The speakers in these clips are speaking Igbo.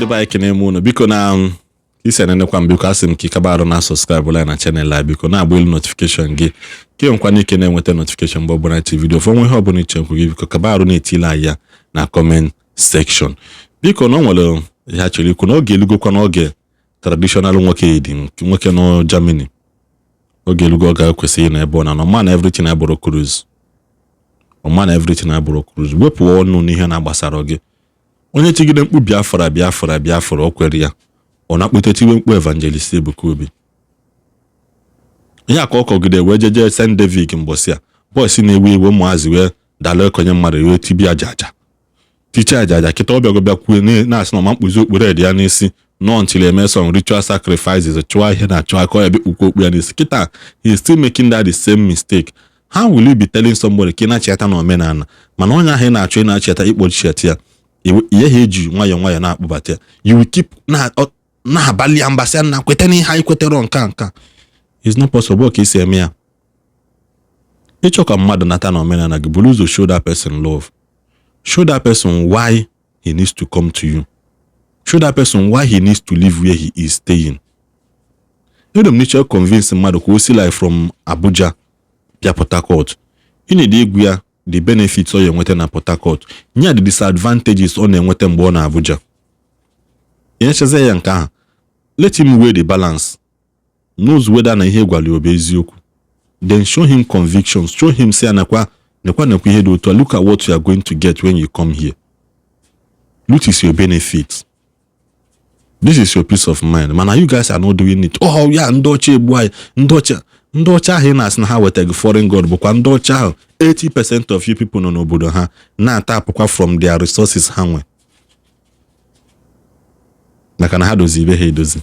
Ndị be anyị, kene m unu. Biko, na isi enenekwa m, biko, asị m ka ịkaba arụ na subscribe la na channel a. Biko, na-agba elu notification gị ka ị nwekwana ike na-enweta notification mgbe ọbụla ti video fọ. Nwe ihe ọbụla iche nkwu gị, biko, kaba arụ na-etile anyị ya na comment section. Biko, na o nwere ihe a chọrọ ikwu na oge elugokwa n'oge traditional nwoke dị nwoke nọ Germany. Oge elugo ọ ga-ekwesị ịnọ ebe ọ na nọ ma na everything abụrụ cruise, ọma na everything abụrụ cruise. Wepụ ọnụ n'ihe na-agbasara gị. Onye tigide mkpu Biafra, Biafra, Biafra, o kwere ya, ọ na-akpụte tiwe mkpu Evangelist Ebuka Obi. Ihe a ka ọ kọgide wee jeje St. David mbọsị a, boys na-ewu ewu, ụmụazị wee dala ekonye mmadụ wee tibi aja aja tiche aja aja. Kịta ọ bịago bịa kwuo na-asị na ọma mkpuzi okpuru ede ya n'isi nọ until eme some ritual sacrifices, chụọ ihe na chụọ aka ọ ya bịa okpu ya n'isi. Kịta he is still making that the same mistake. How will you be telling somebody ka ị na-achịata na omenala, mana onye ahụ ị na-achọ ị na-achịata ikpochiata ya, ihe ha eji nwayọọ nwayọọ na-akpụbata ya? You will keep na-abalị ya mbasị na kweta n'ihe anyị kwetara. Nka nka is not possible ka isi eme ya. Ịchọ ka mmadụ nata na omenala gị, buru ụzọ show that person love, show that person why he needs to come to you, show that person why he needs to live where he is staying. Ede m n'ịchọ convince mmadụ ka o si like from Abuja bịa Port Harcourt, ị na-ede egwu ya the benefits ọ ya enweta na Port Harcourt, nye the disadvantages ọ na-enweta mgbe ọ na Abuja. Enyechazie ya nke ahụ, let him weigh the balance, knows whether na ihe gwara ya ọ bụ eziokwu. Then show him convictions, show him say, nakwa nekwa nekwa ihe dị otu a. Look at what you are going to get when you come here. Look is your benefit, this is your peace of mind. Mana you guys are not doing it. Oh ya, ndị ọcha egbu anyị. Ndị ọcha, ndị ọcha ahụ ị na-asị na ha wetaghị foreign god bụkwa ndị ọcha ahụ. 80% of you people nọ n'obodo ha na-atapụkwa from their resources ha nwe, maka na ha dozi ibe ha edozi.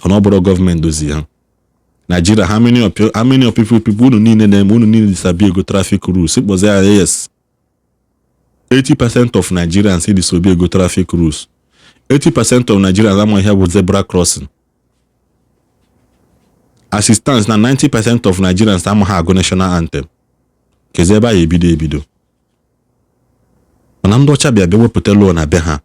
Ọ na ọ bụrụ gọọmenti dozi ha. Nigeria, how many of people unu niile na-eme, unu niile disobey ego traffic rules? Ịkpọzi ya, yes, 80% of Nigerians disobey ego traffic rules. 80% of Nigerians ama ihe bụ zebra crossing. Assistance na 90% of Nigerians amaghị agụ national anthem. Kezi ebe a ya ebido ebido? Mana ndị ọcha bịa bịa wepụta law na be ha,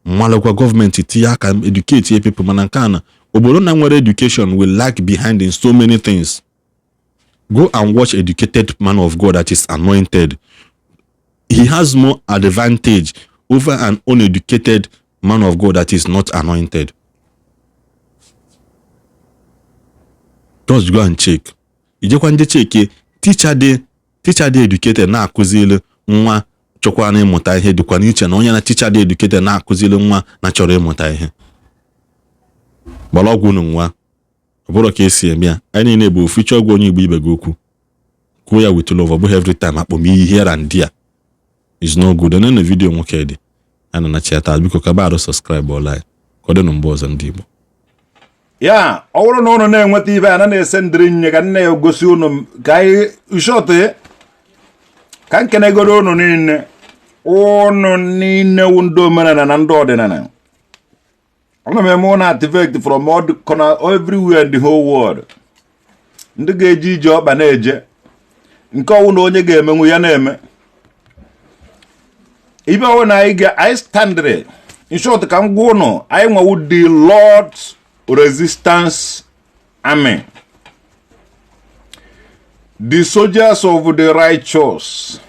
mmalụkwa gọọmenti tinye aka educate people. Mana nke a na obodo na nwere education will lag behind in so many things. Go and watch educated man of God that is anointed. He has more advantage over an uneducated man of God that is not anointed. Just go and check. Ijekwa ndị cheke teacher dị educated na-akụzili nwa chọkwa na ịmụta ihe dịkwa n'iche na onye na teacher dị educated na-akụzili nwa na chọrọ ịmụta ihe. Gbara ọgwụ unu nwa, ọ bụrụ ka esi eme ya. Anyị niile bụ ofu. Ịchọ ọgwụ onye Igbo ibe gị okwu, kwuo ya with love. Ọ bụghị every time akpọm here and there is no good. Onye na video nwoke dị ana na chiata, biko, kaba arụ subscribe or like. Ka ọ dị na mgbe ọzọ, ndị Igbo. Ya ọ bụrụ na ụnụ na-enweta ibe a na na-ese ndịrị nye ka nne ya gosi ụnụ ka anyị shọt ka nkenegoro ụnụ niile. Ụnụ niile wụ ndị omenala na ndị ọdịnala. Ana m eme ụnụ activate from all the corner, everywhere in the whole world. Ndị ga-eje ije ọkpa na-eje nke ọwụ na onye ga-emenwu ya na-eme ibe ọwụ na anyị ga anyị standịrị. In short, ka m gwa ụnụ, anyị nwewu the Lord's Resistance Army, the soldiers of the righteous.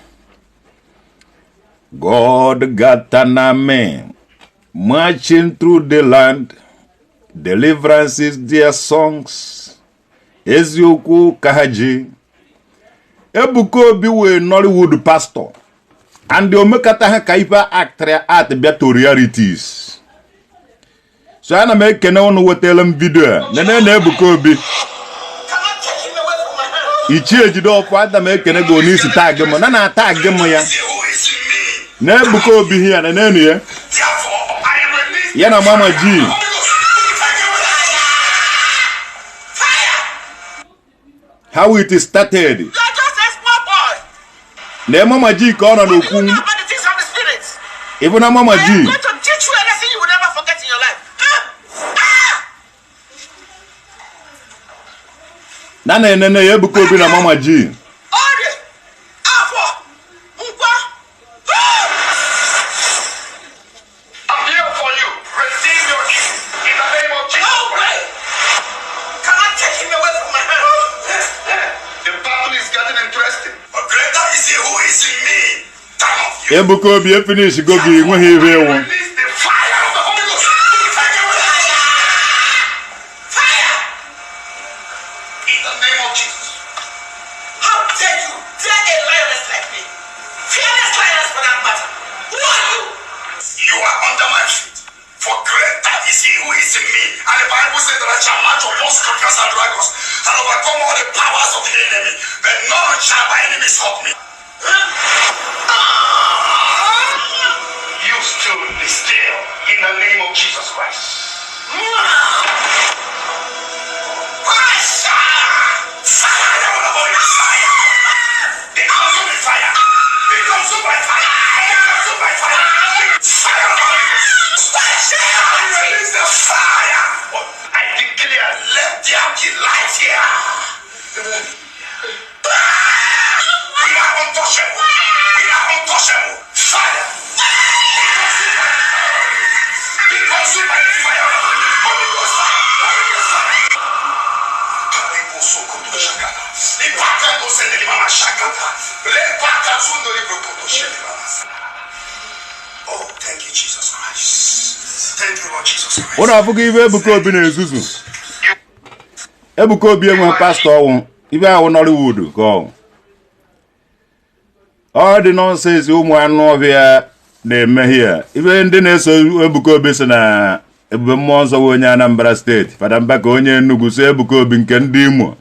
God got an army marching through the land. Deliverance is their songs. Eziokwu ka ha ji. Ebuka Obi wee Nollywood pastor and omekata ha ka ife actịrị art bịa to realities. So ana m ekene ụnụ wetara m video a nene na Ebuka Obi. Ichie jide ọfọ, ana m ekene gị onye tag m na tag m ya na Ebuka Obi ya nenenu ya ya na Mama G. How it started na Mama G ka ọ nọ n'okwu ịbụ na Mama G. Na na-enene ya Ebuka Obi na Mama G. Ebuka Obi efinish go gị nweghị ihe ewu. Release the fire of the Holy Ghost. Take away. Fire! In the name of Jesus. How dare you dare a lioness like me? Fearless lioness for that matter. Who are you? You are under my feet. For greater is he who is in me. And the Bible said that I shall march upon scorpions and dragons and overcome all the powers of the enemy. But none shall by enemies hurt me. You stood be still in the name of Jesus Christ. Fire! Fire! Be consumed by fire! Be consumed by fire! Be consumed by fire! Fire of the Holy Ghost! I release the fire! I declare, let there be light here. We are untouchable. We are untouchable. Fire! Be consumed by the fire. Holy Ghost fire! Holy Ghost fire! Karebo sokoto shakata. Ipakato sendeli mama shakata. Lepaka sundo librokoto shende mama. Oh, thank you, Jesus Christ. Thank you, Lord Jesus Christ. Ụnụ afụgo ibe Ebuka Obi na-ezuzu. Ebuka Obi enweghị pastọ ọnwụ ibe ahụ Nollywood ka ọ ọ dị nonsense. Ụmụ anụ ọhịa na-eme here. Ibe ndị na-eso Ebuka Obi si na Ebube Mmụọ Nsọ bụ onye Anambra Steeti, Fada Mbaka onye Enugu, so Ebuka Obi nke ndị Imo,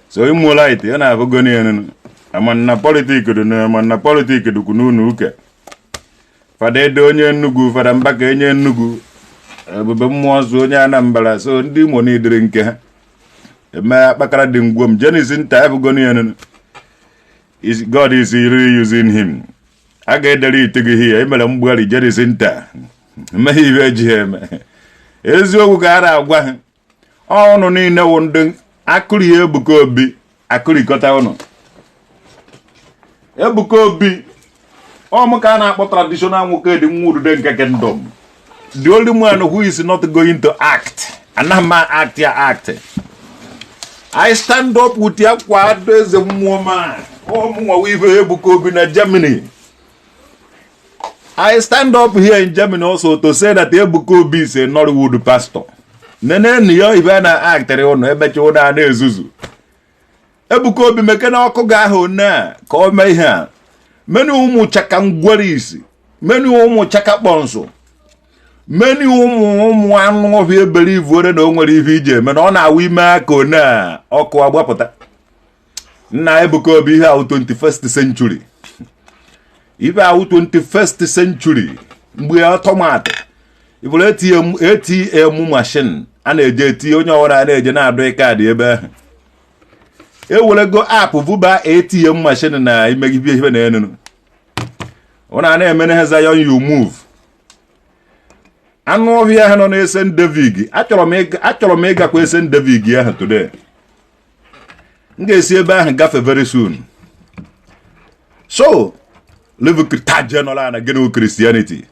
so Imo light ya na-afụgo n'elu amanna politics dị na amanna politics dịkwu n'ụlọ ụka. Fada Ede onye Enugu, Fada Mbaka onye Enugu, Ebube Mmụọ Nsọ onye Anambra, so ndị Imo niile nke ha eme akpakara dị ngwom. Genesis nta efugo n'elu. God is really using him. A ga-edere ite gị ihe emere mgbugharị Genesis nta emeghe ibe eji ha eme eziokwu ka a na-agwa ha. Ọnụ niile wụ ndị akụri Ebuka Obi akụrikọta ụnụ. Ebuka Obi ọmụ ka a na-akpọ traditional nwoke dị nwa udude nke kingdom, the only man who is not going to act. Anaghị m act ya act. I stand up with ya kwado eze mmụọ ma ọmụnwa ife Ebuka Obi na Germany. I stand up here in Germany also to say that Ebuka Obi is a Nollywood pastor. Nene ya ife na actịrị ụnụ emecha ụnụ a na-ezuzu. Ebuka Obi mekene ọkụ ga-ahụ na ka o mee ihe a. Many ụmụ chaka ngwere isi, many ụmụ chaka kpọnsụ, many ụmụ ụmụ anụ ọhịa ebere ivuore na o nwere ife iji eme na ọ na-awụ ime aka one a ọkụ agbapụta. Nna Ebuka Obi, ihe ahụ 21st century, ife ahụ 21st century mgbe automat ibụrụ ATM, ATM machine a na-eje etinye onye ọbụla a na-eje na-adụ kaadị ebe ahụ, ewerego app vuba ATM machine na imegide ihe na enunu ọ na na-eme na Zion you move. Anụ ọhịa ahụ nọ na St. David, achọrọ m ịgakwa St. David ahụ today. M ga-esi ebe ahụ gafe very soon. So live general na gịnị Christianity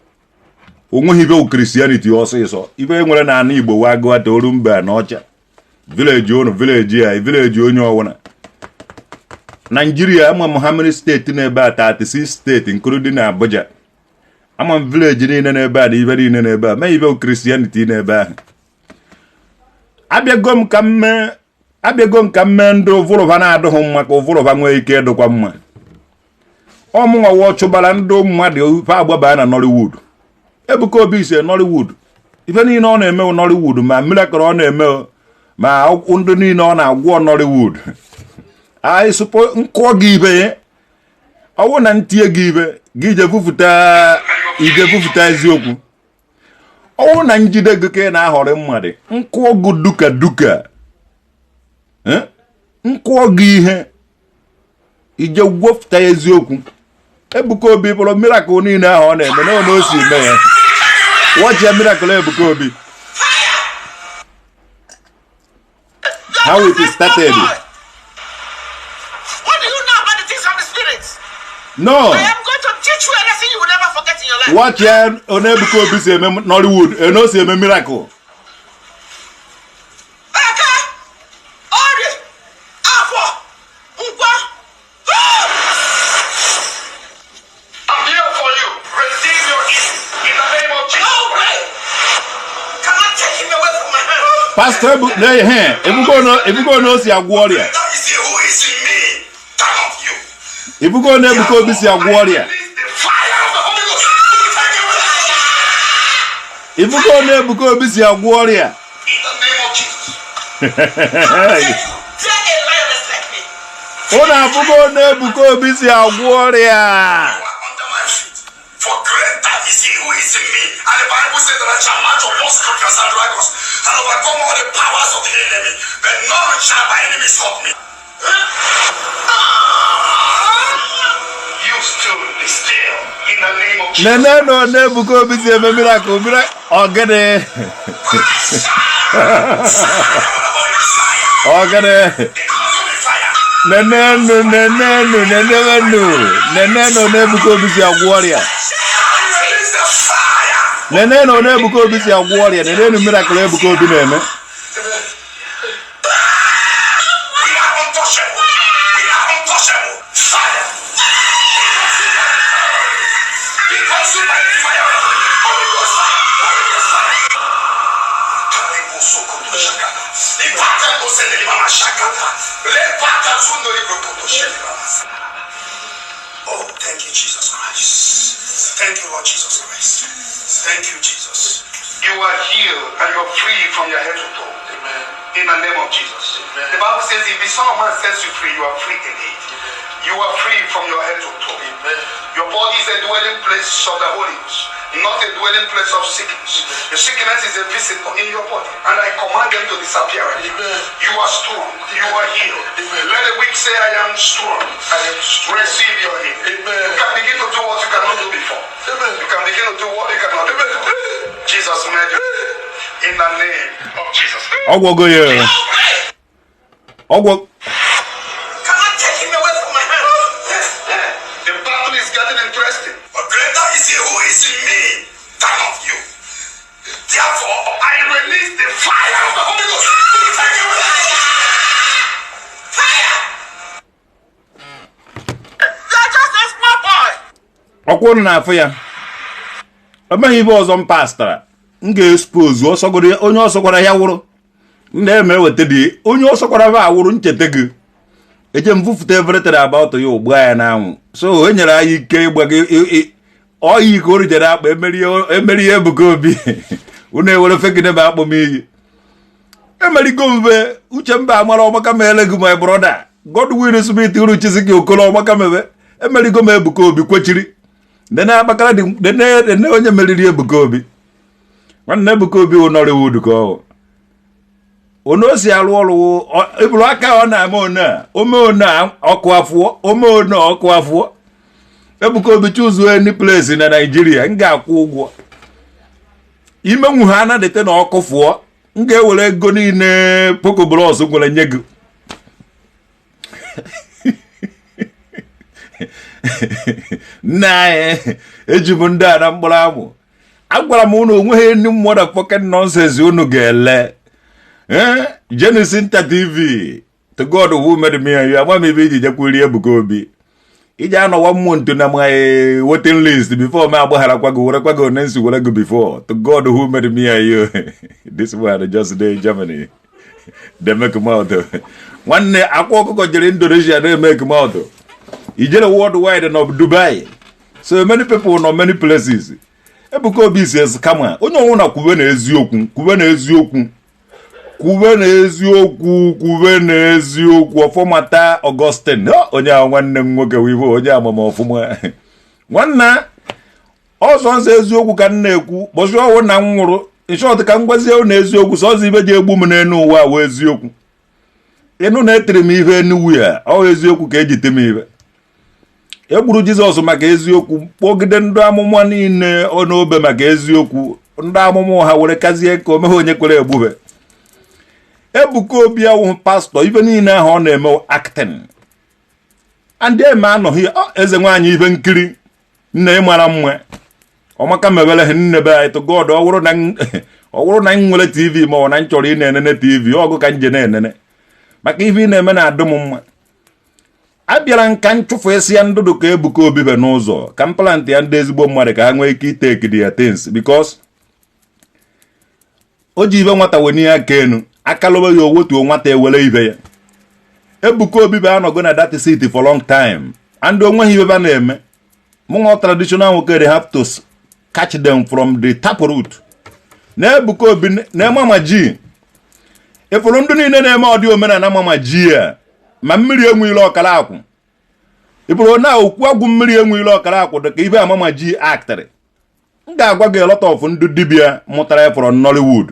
onweghị ibe Christianity ọsịsọ ibe nwere na ana Igbo wa agụata oru mba na ọcha village ụnụ, village ya, village onye ọwụna. Naijiria, ama m how many steeti n'ebe a, 36 steeti including na Abuja. Ama m village niile n'ebe a na ibe niile n'ebe a mee ibe Christianity n'ebe ahụ. Abịago m ka m mee, abịago m ka m mee ndị ụvụrụva na-adịghị mma ka ụvụrụva nwee ike ịdịkwa mma. Ọmụnwa wụ chụbara ndị mmadụ ife agbaba na Nollywood. Ebuka Obi si Nollywood, ife niile ọ na-eme Nollywood, ma miracle ọ na-eme, ma ndị niile ọ na-agwọ Nollywood. I suppose nkụọ gị ibe ọwụ na ntinye gị ibe gị ije bufụta, ije bufụta eziokwu. Ọwụ na njide gị ka ị na-ahọrọ mmadụ, nkụọ gị duka duka, nkụọ gị ihe ije gwofụta eziokwu. Ebuka Obi bụrụ miracle niile ahụ ọ na-eme na o si mee ya. Watch ya, miracle Ebuka Obi, how it is started. What do you know about the things of the spirit? No. I am going to teach you a lesson you will never forget in your life. Watch ya, onye Ebuka Obi si eme Nollywood ene o si eme miracle. Eke, Orie, Afọ, Nkwọ. Pastọ Ebu na ihe ebugo na o si agwọ ọrịa. Greater is he who is in me than of you. Ebugo na Ebuka Obi si agwọ ọrịa. Release the fire of the Holy Ghost to take away Ifugo na Ebuka Obi si agwọ ọrịa. in the name of Jesus. How dare you dare a lioness like me? Ụnụ afụgo na Ebuka Obi si agwọ ọrịa. You are under my feet. For greater is he who is in me. And the Bible says that I shall march upon scorpions and dragons and overcome all the powers of the enemy. But none shall by enemies hurt me. You stood be still in the name of Jesus. Nenenu na Ebuka Obi si eme miracle miracle ọgịnị ọgịnị. Nenenu, nenenu, nenenu, nenenu na Ebuka Obi si agwọ ọrịa. Release the fire. Nenenu na Ebuka Obi si agwọ ọrịa. Nenenu miracle Ebuka Obi na-eme. We are untouchable. We are untouchable. Fire. Be consumed by the fire. Holy Ghost fire. Holy Ghost fire. Karibu sokoto shakata. Ipata kosendeli mama shakata. Lepata sundoli brokoto sheli mama. Oh, thank you, Jesus Christ. Thank you, Lord Jesus Christ. Thank you, Jesus. You are healed and you are free from your head to toe. Amen. In the name of Jesus. Amen. The Bible says, if the Son of Man sets you free, you are free indeed. You are free from your head to toe. Amen. Your body is a dwelling place of the Holy Ghost, not a dwelling place of sickness. The sickness is a visitor in your body, and I command them to disappear right now. Amen. You are strong. You are healed. Amen. Let the weak say, I am strong. I am strong. Receive your healing. Amen. You can begin to do what you cannot do before. Amen. You can begin to do what you cannot do before. Jesus made you in the name of Jesus. Ọgwọgo ya. Ọgwọ. Cannot take him away from my hand. The battle is getting interesting. But greater is he who is in me than of you. Therefore, I release the fire of the Holy Ghost to take away. Fire! You're just a small boy. Ọkwa unu na-afụ ya, o meghị ibe ọzọ m pastara m ga-expose ọsọgoro onye ọsọkwara ya wụrụ m na-eme eweta dị onye ọsọkwara ba awụrụ ncheta gị eje m fufute everything about ya ugbu ya n'anwụ. So e nyere anyị ike ịgba gị ọyị ka o rijere akpa emerie Ebuka Obi. Unu ewere fegide m akpọ m iyi emerigo mbe uche mba amara ọmaka meele gị, my brother Godwin Smith Uruchisi Okolo ọmaka mebe emerigo m Ebuka Obi kwechiri nene akpakara dị nene nene onye meriri Ebuka Obi. Nwanne Ebuka Obi wụ Nollywood ka ọ wụ one o si arụ ọrụ ịbụrụ aka ọ na-eme one a ome one a ọkụ afụọ ome one a ọkụ afụọ. Ebuka Obi choose any place na Nigeria, m ga-akwụ ụgwọ imenwu ha anadete na ọkụ fụọ, m ga-ewere ego niile Poco Bros nwere nye gị. Nna anyị eji m ndị a na mkpụrụ amụ agwara m unu onweghị any motherfucking nonsense unu ga-ele. Eh, Genesis Nta TV, to God who made me and you, ama m ebe iji jekwuri Ebuka Obi iji anọ one month na my waiting list before m agbagharakwa gị werekwa gị one nsi were gị before. To God who made me and you, this one just dey Germany dey make mouth. Nwanne akwa ọkụkọ jere Indonesia na-emeke mouth, ijere worldwide nọ Dubai. So many people nọ many places. Ebuka Obi si kama onye ọnwụ na kwube na eziokwu, kwube na eziokwu, kwube na eziokwu, kwube na eziokwu. Ọfọmata Augustine onye ahụ nwanne m nwoke wivo onye amama ọfụma nwanna ọsọ nsọ eziokwu ka m na-ekwu kpọsị ọwụ na m nwụrụ nshọt ka m gwazie unu eziokwu sọsọ ibe ji egbu m n'elu ụwa wụ eziokwu. Ịnụ na etiri m ihe enuwu ya ọ eziokwu ka eji te m ibe egburu Jizọs maka eziokwu, kpọgide ndị amụma niile n'obe maka eziokwu, ndị amụma ha were kazie ka o meghe onye kwere egbube. Ebuka Obi awụhụ pastọ ife niile ahụ ọ na-eme acting and eme anọghị eze nwaanyị ife nkiri nne mara mma ọmaka mewere ha nne be anyị. To God, ọ wụrụ na m nwere TV ma ọ na m chọrọ ị na-enene TV ọgụ ka nje na-enene maka ife ị na-eme na-adụ m mma. Abịara nka nchụfụ esi ya ndụdụ ka Ebuka Obi be n'ụzọ ka m plant ya ndị ezigbo mmadụ ka ha nwee ike itake their things because O ji ibe nwata wenie aka enu, akalobe ya, owetuo nwata ewere ibe ya. Ebuka Obi bụ anọgo na that city for long time and onweghị ibe ba na-eme. Mụnwa traditional nwoke, they have to catch them from the tap root. Na Ebuka Obi na Mama G, ịfụrụ ndị niile na-eme ọdị omenala Mama G a, ma mmiri enweghịla ọkara akwụ. Ịbụrụ na okwu agwụ mmiri enweghịla ọkara akwụ dịka ibe a Mama G actịrị. M ga-agwa gị, a lot of ndị dibịa mụtara from Nollywood.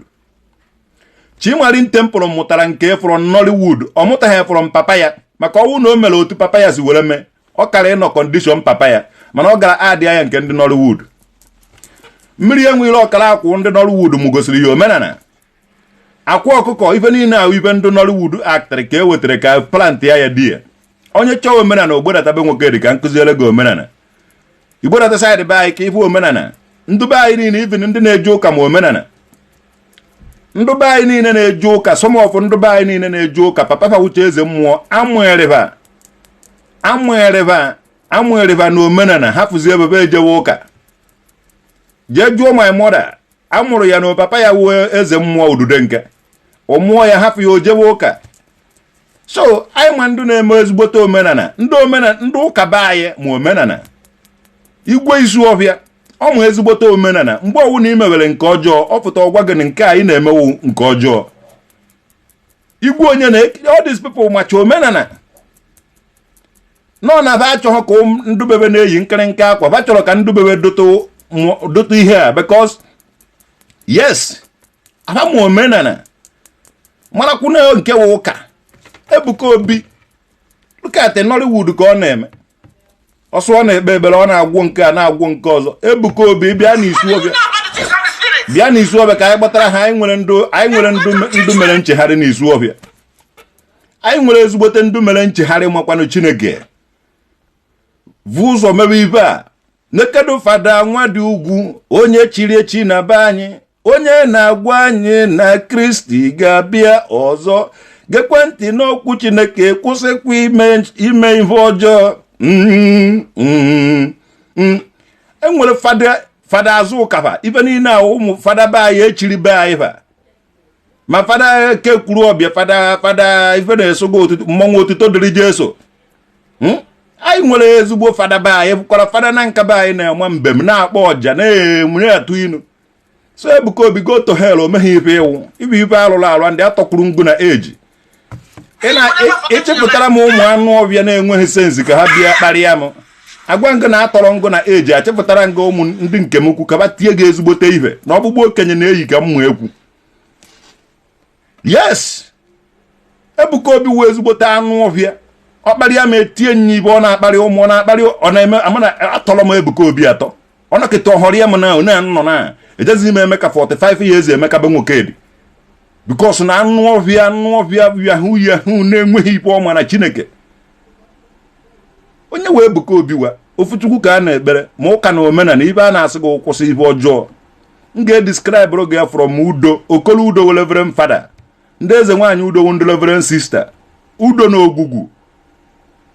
Chimarin Temple mụtara nke from Nollywood. Ọ mụtaghị from papa ya, maka ọnwụ na o mere otu papa ya si were mee, ọ kara ịnọ condition papa ya, mana ọ gara adị ya nke ndị Nollywood. Mmiri enweghịla ọkara akwụ, ndị Nollywood mụ gosiri ya omenala akwa ọkụkọ. Ife niile ahụ, ife ndị Nollywood actịrị ka e wetara ka plant ya. Ya di ya, onye chọọ omenala, ogbodatabe nwoke dị ka nkụziere gị omenala. Igbodata side be anyị ka ife omenala. Ndị be anyị niile, even ndị na-eje ụka ma omenala. Ndị be anyị niile na-eje ụka, some of ndị be anyị niile na-eje ụka, papa fa wuche eze mmụọ, amụerịva amụerịva amụerịva na omenala. Hapụzi ebebe ejewe ụka, jee jụọ my mother. Amụrụ ya na papa ya wuo eze mmụọ udude nke ọ mụọ ya, hapụ ya o jewe ụka. So anyị ma ndị na-eme ezigbote omenala, ndị omenala, ndị ụka be anyị ma omenala. Igwe isu ọhịa, ọ ma ezigbote omenala. Mgbe ọwụ na imewere nke ọjọọ, ọ pụta ọgwa gị na nke anyị na-emewu nke ọjọọ. Igwe onye na all these people macha omenala nọ na ba achọghị ka ndubebe na-eyi nkịrịnka akwa. Ba chọrọ ka ndubebe dote ihe a, because yes, aba ma omenala marakwu na nke wụ ụka. Ebuka Obi, look at Nollywood ka ọ na-eme ọsọ. Ọ na-ekpe ekpere, ọ na-agwụ nke a, na-agwụ nke ọzọ. Ebuka Obi, bịa n'isi ọbịa, bịa n'isi ọbịa ka anyị gbatara ha. Anyị nwere ndụ, anyị nwere ndụ, ndụ mere nchegharị n'isi ọbịa. Anyị nwere ezigbote ndụ mere nchegharị, makwanụ Chineke vu ụzọ mewe ibe a. Nekedu Fada nwa dị ugwu, onye chiri echi na be anyị, onye na-agwa anyị na Kristi ga-abịa ọzọ. Gekwe ntị n'okwu Chineke, kwụsịkwa ime ihe ọjọọ. Enwere fada, Fada Azụkafa, ife niile a, ụmụ fada be anyị echiri be anyị fa, ma fada ke kwuru ọbịa, fada ife na-esogo otuto mmọnwụ, otuto dịrị Jesu. Anyị nwere ezigbo fada be anyị, bụkwara fada na nka be anyị, na-enwe mbem, na-akpọ ọja, na-enwe atụ inu. So Ebuka Obi, go to hell. O meghị ife ịwụ ibe ife alụrụ alụ ndị atọkwuru ngụ na eji ị na-echepụtara m ụmụ anụ ọbịa na-enweghị sense ka ha bịa kparịa m. Agwa ngụ na atọrọ ngụ na eji achịpụtara nga ụmụ ndị nke m ukwu ka ba tie gị ezigbote ife na ọkpụkpụ okenye na-eyi ka mmụ ekwu. Yes, Ebuka Obi wee ezigbote anụ ọhịa. Ọ kparịa m, etie nya ibe. Ọ na-akparị ụmụ, ọ na-akparị, ọ na-eme amana. Atọrọ m Ebuka Obi atọ. Ọ nọkịta ọhọrọ ya m na one nọ na ejezi m eme ka 45 years emeka be nwoke dị, because na anụ ọhịa, anụ ọhịa, yahoo yahoo na-enweghị ikpe ọma na Chineke. Onye wee Ebuka Obi wa ofu Chukwu ka a na-ekpere, ma ụka na omenala ibe a na-asị gị kwụsị ife ọjọọ. M ga-edescribe gị ya from udo okolo udo, reverend father, ndị eze nwaanyị udo, ndị reverend sister udo na ogwugwu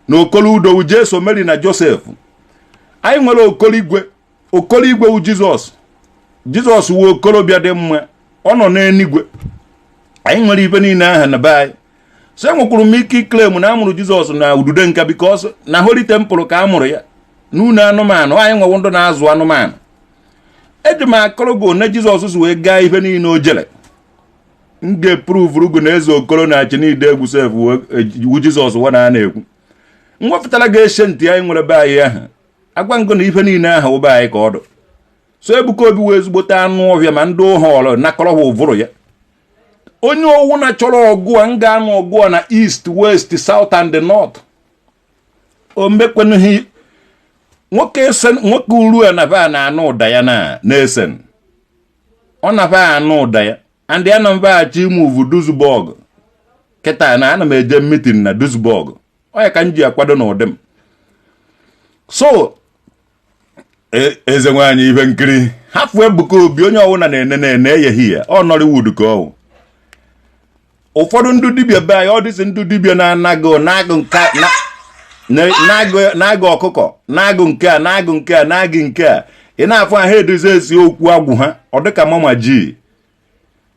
na okolo udo, Jesu, Mary na Joseph. Anyị nwere okolo igwe. Okolo igwe wu Jizọs. Jizọs wu okolobịa dị mma, ọ nọ n'eluigwe. Anyị nwere ife niile aha na be anyị. So enwekwuru m ike iclaim na amụrụ Jizọs na udude nka, because na Holy Temple ka a mụrụ ya n'ụlọ anụmanụ. Anyị nwewo ndụ na-azụ anụmanụ. Eji m akọrọ gị one Jizọs si wee gaa ife niile o jere. M ga-eproveru gị na eze okolo na-achị n'ide egwu sef wu Jizọs wa na a na-ekwu. M wepụtara gị ancient anyị nwere be anyị ahụ. Agwa ngụ na ife niile ahụ wụ be anyị ka ọ dụ. So Ebuka Obi wee ezigbote anụ ọhịa, ma ndị ụhọrọ nakọrọ ha ụvụrụ ya. Onye owu na chọrọ ọgụ a, m ga-anụ ọgụ a na east, west, south and the north. O mekwenụghị nwoke esen nwoke uru a na ba na-anụ ụda ya na na-esen ọ na ba anụ ụda ya. And ya na mbaghachi imove Duisburg kịta na ana m eje meeting na Duisburg. Ọ ya ka m ji akwado n'ụdị m. So eze nwaanyị ife nkiri, hapụ Ebuka Obi. Onye ọbụla na-ene na-ene eyeghi ya, ọ Nollywood ka ọ wụ. Ụfọdụ ndị dibịa be anyị, ọ dịsị ndị dibịa na-anaghị na-agụ nke na-agụ ọkụkọ, na-agụ nke a, na-agụ nke a, na-agụ nke a. Ị na-afụ ha edozi esi okwu agwụ ha, ọ dịka Mama G.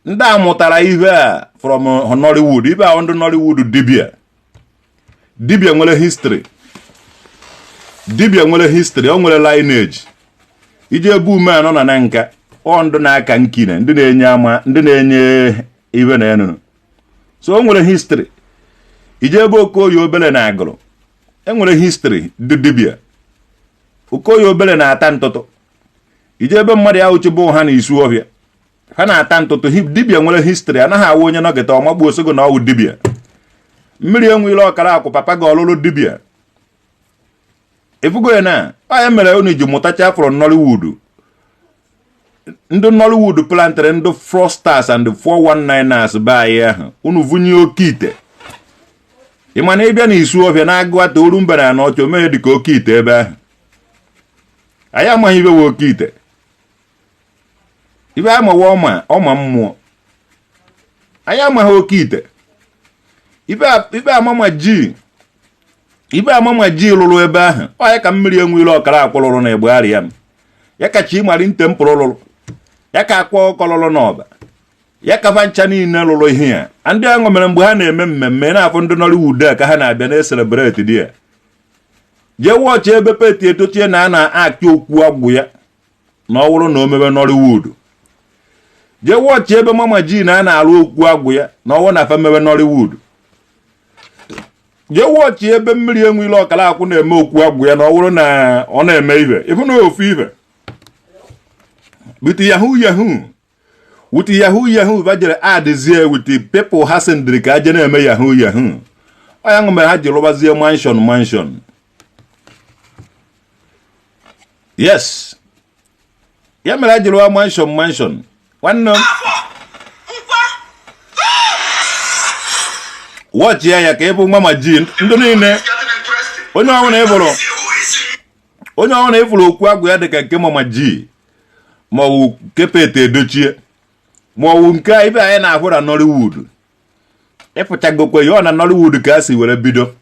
Ndị a mụtara ihe a from Nollywood. Ibe ahụ ndị Nollywood dibia. Dibia nwere history. Dibia nwere history, o nwere lineage. Ije ebe ume anọ na nka, ọ ndụ na-aka nkine, ndị na-enye ama, ndị na-enye ibe na enunu. So o nwere history. Ije ebe Okoye Obele na Agụrụ, enwere history ndị dibia. Okoye Obele na-ata ntụtụ. Ije ebe mmadụ ya uche bụ ha na isu ọhịa, ha na-ata ntụtụ. Dibia nwere history, anaghị awụ onye nọgịta ọmagbu osogo na ọwụ dibia. Mmiri enweela ọkara akwụ papa gị ọlụlụ dibia. Ịfụgo ya na ọ ya mere unu ji mụtacha from Nollywood. Ndị Nollywood plantịrị ndị fraudsters and 419ers be anyị ahụ. Unu vunye oke ite. Ị ma na ịbịa na isu ọfịa na-agụ ata oru mba na anọ ọchị omeghe dịka oke ite ebe ahụ. Anyị amaghị ibe we oke ite. Ibe amawa ọma ọma mmụọ. Anyị amaghị oke ite. Ibe amama ji ibe amama ji lụrụ ebe ahụ. Ọ ya ka mmiri enweela ọkara akwụ lụrụ na Egbugharịa m. Ya ka Chimari nte mpụrụ lụrụ. Ya ka akwa ọkọ lụrụ n'ọba. Ya ka fa ncha niile lụrụ ihe ya. Ndị ahụ mere mgbe ha na-eme mmemme na-afụ ndị Nollywood a ka ha na-abịa na-ecelebrate di ya. Jee wọchị ebe Pete Edochie na a na-akị okwu agwụ ya na ọ bụrụ na o mebe Nollywood. Jee wọchị ebe Mama G na a na-arụ okwu agwụ ya na ọwụ na afa mebe Nollywood. Jee wọchị ebe mmiri enweela ọkara akwụ na-eme okwu agwụ ya na ọ bụrụ na ọ na-eme ibe. Ịfụ na ofu ibe. With yahoo yahoo. With yahoo yahoo ba jere adịzie with the people ha sendịrị ka aje na-eme yahoo yahoo. Ọ ya mere ha ji rụbazie mansion mansion. Yes. Ya mere ha ji rụwa mansion mansion. Nwanne m Afọ, Nkwọ. wọchị ya ka ị bụ Mama G ndị niile onye ọbụla ịfụrụ onye ọbụla ịfụrụ okwu agwụ ya dịka nke Mama G ma ọ bụ nke Pete Edochie ma ọ bụ nke ibe anyị na-ahụ na Nollywood. Ịfụchagokwe ya ọ na Nollywood ka a si were bido.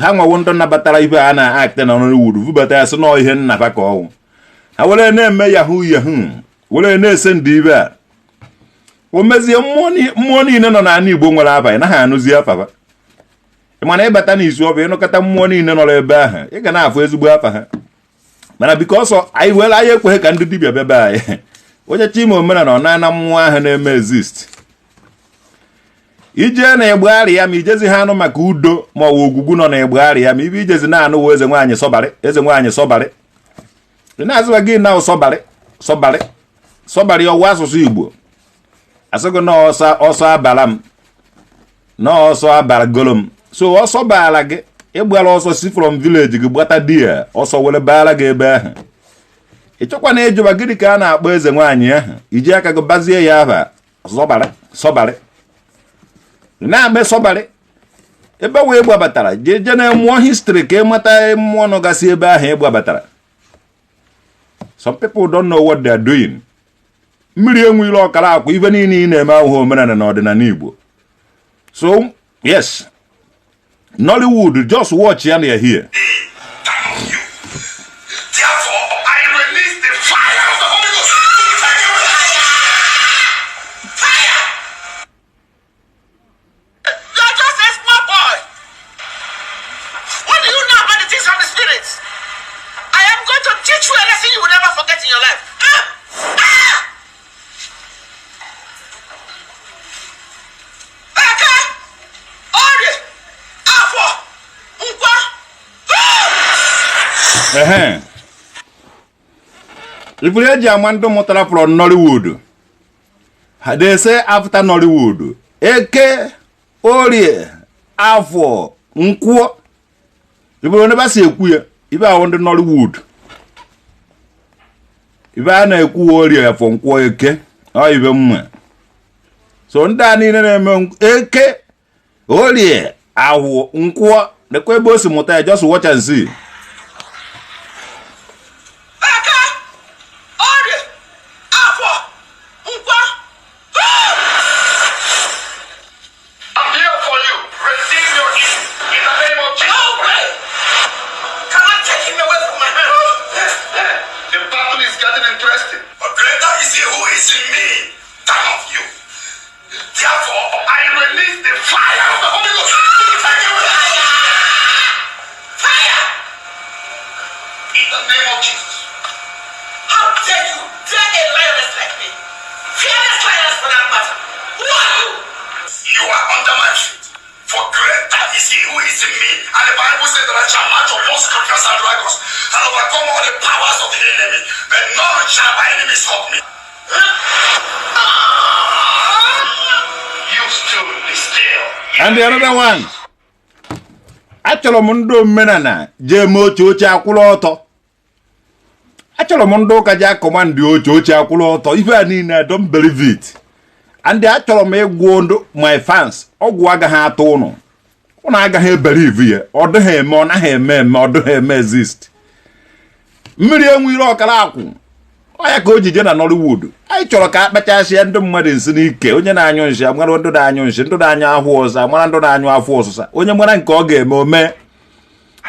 Ha nwawo ndị nabatara ibe a na-act na Nollywood vubata ya sị nọọ ihe nnafa ka ọnwụ. Ha were na-eme yahoo yahoo were na-ese ndị ibe a. O mezie mmụọ niile nọ n'ala Igbo nwere afa ị naghị anụzi afa. Ị mana ịbata n'izu ọ bụ ịnụkọta mmụọ niile nọ ebe ahụ ị ga na-afụ ezigbo afa ha. Mana biko ọsọ anyị were anyị ekweghị ka ndị dibịa bịa be anyị. Onye chima omenala ọ na-ana mmụọ ahụ na-eme exist. Ije na Egbugharịa ma ijezi ha anụ maka udo ma ọ bụ ogwugwu nọ na Egbugharịa ma ibe ijezi na-anụ wụ eze nwaanyị sọbarị eze nwaanyị sọbarị. Ị na-azụwa gị na sọbarị sọbarị sọbarị ọwụ asụsụ Igbo. Asị gị na ọsọ ọsọ abara m na ọsọ abara golo m. So ọsọ baara gị ịgbara ọsọ si from village gị gbata di ya ọsọ were baara gị ebe ahụ. Ị chọkwa na ịjụba gịnị ka a na-akpọ eze nwaanyị ahụ iji aka gị bazie ya aha sọbarị sọbarị. Ị na-ame sọbarị ebe wee gbabatara jee jee na mmụọ history ka ị mata mmụọ nọgasị ebe ahụ ị gbabatara. Some people don't know what they are doing. Mmiri enweela ọkara akwa ife niile ị na-eme ahụhụ omenala na ọdịnala Igbo. So yes, Nollywood just watch ya na here. Thank you. Therefore, I release the fire of the Holy Ghost to take away. Fire! You are just a small boy. What do you know about the things of the spirit? I am going to teach you a lesson you will never forget in your life. Ah! Ah! Eke! Orie! Afọ! Nkwọ! Ah! Ehe. Ifuru eji ama ndị mụtara from Nollywood. Ha they say after Nollywood. Eke, Orie, Afọ, Nkwọ. Ifuru onye ba si ekwu ya, ibe ahụ ndị Nollywood. Ibe a na-ekwu Orie, Afọ, Nkwọ, Eke. Ọ ibe mma. So ndị a niile na-eme Eke, Orie, Ahụ, Nkwọ. Lekwa ebe o si mụta ya, just watch and see. Eke! Orie! Afọ! Nkwọ! Ah! I'm here for you. Receive your healing in the name of Jesus. No way! Can I take him away from my hand? The battle is getting interesting. But greater is he who is in me than of you. The name of Jesus. How dare you dare a lioness like me? Fearless lioness for that matter. Who are you? You are under my feet. For greater is he who is in me. And the Bible says that I shall march upon scorpions and dragons and overcome all the powers of the enemy. But none shall by enemies hurt me. You stood be still. And the other one, achọrọ m ndị omenala jee mee oche, oche akwụrụ ọtọ. Achọrọ m ndị ụka ji a-command oche, oche akwụrụ ọtọ. Ife a niile, I don't believe it. And achọrọ m ịgwụ ndụ my fans, ọgwụ agaghị atụ ụnụ, ụnụ agaghị e-believe ya. Ọ dịghị eme, ọ naghị eme eme, ọ dịghị eme exist. Mmiri enwere ọkara akwụ ọ ya ka o ji je na Nollywood. Anyị chọrọ ka a kpachasịa ndị mmadụ nsị n'ike. Onye na-anyụ nsị amara ndụ na-anyụ nsị, ndụ na-anyụ ahụ ọzọ amara ndụ na-anyụ afọ ọsụsa. Onye mara nke ọ ga-eme, o mee.